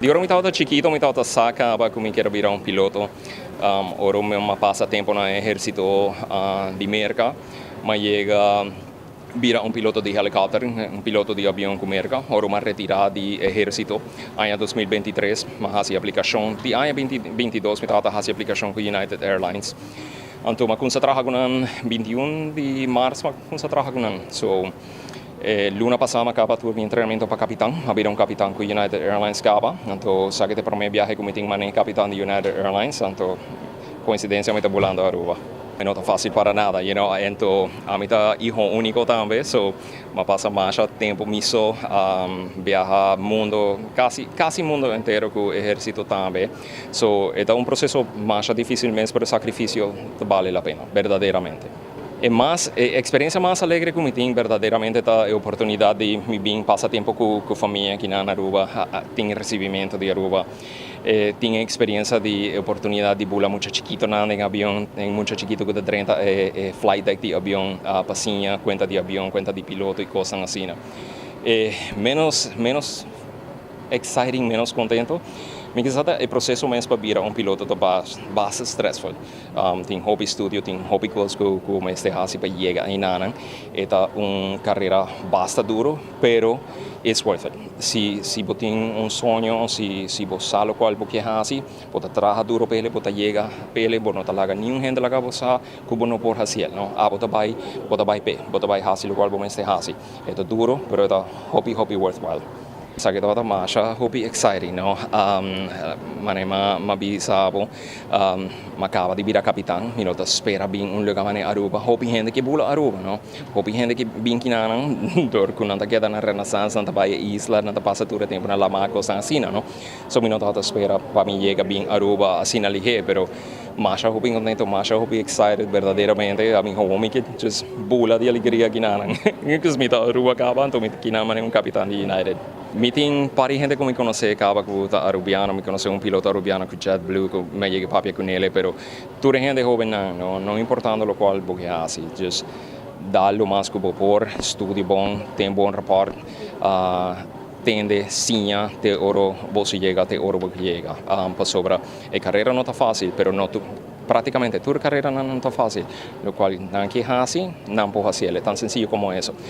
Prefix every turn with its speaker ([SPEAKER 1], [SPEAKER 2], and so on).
[SPEAKER 1] Di ora mi tabata chikito, mi tabata sa caba cu mi kier bira un piloto. Ora mi a pasa tempo na ehercito di Merca, m'a yega bira un piloto di helicopter, un piloto di avion cu Merca. Ora m'a retira di ehercito, aña 2023, m'a haci aplicacion. Di aña 2022 mi tabata haci aplicacion cu United Airlines. Anto, m'a cuminsa traha cu nan 21 di maart, m'a cuminsa traha cu nan. So, luna pasa m'a caba tur mi entrenamento pa capitan, m'a bira un capitan cu United Airlines caba. Anto, esaki ta e prome biahe cu mi tin manera capitan di United Airlines, anto coincidencia mi ta bulando Aruba. No ta facil pa nada. Anto, ami ta yiu unico tambe, so m'a pasa mas tempo mi so, biaha mundo, casi casi mundo entero cu ehercito tambe. So, ta un proceso mas dificil mes, pero e sacrificio vale la pena, berdaderamente. E mas e experiencia mas alegre cu mi tin berdaderamente ta e oportunidad di mi bin pasa tempo cu famia aki na Aruba, tin recibimento di Aruba. Tin experiencia di oportunidad di bula mucha chikito na den avion, tin mucha chikito cu ta drenta e flight deck di avion, pa siña cuenta di avion, cuenta di piloto y cos asina. Menos exciting, menos contento. Mi kier e proceso mes pa bira un piloto ta basta stressful. Tin hopi studio, tin hopi cos cu mester haci pa yega eynan. Ta un carera basta duro, pero it's worth it. Si bo tin un soño, si bo sa loke bo kier haci, bo ta traha duro p'e, bo ta yega p'e, bo no ta laga ningun hende laga bo sa cu bo no por haci, no? Ah, bo ta bay p'e, bo ta bay haci loke bo mester haci. Ta duro, pero ta hopi hopi worthwhile. Esaki tabata masha hopi exciting, no? Manera m'a bisa bo, m'a caba di bira capitan, mi no ta spera bin un luga manera Aruba. Hopi hende kier bula Aruba, no? Hopi hende kier bin akinan, dor cu nan ta keda na Renaissance, nan ta bay isla, nan ta pasa tur tempo na lama, cos asina, no? So mi no ta spera pa mi yega bin Aruba asina lihe, pero masha hopi contento, masha hopi excited berdaderamente. Ami gewoon mi kier just bula di alegria akinan. Because mi ta Aruba caba, anto mi akinan manera un capitan di United. Mi tin par di hende cu mi conoce caba cu ta arubiano, mi conoce un piloto arubiano cu JetBlue, cu m'a yega papia cu ne, pero tur hende hoben no importando loke bo haci, just da lo mas cu bo por, studia bon, tin bon rapport, tende, siña, te ora bo yega, te ora bo yega. Pasobra e carera no ta facil, pero no tu, practicamente tur carera no ta facil, loke nan kier haci, nan por haci, ta tan sencillo como eso.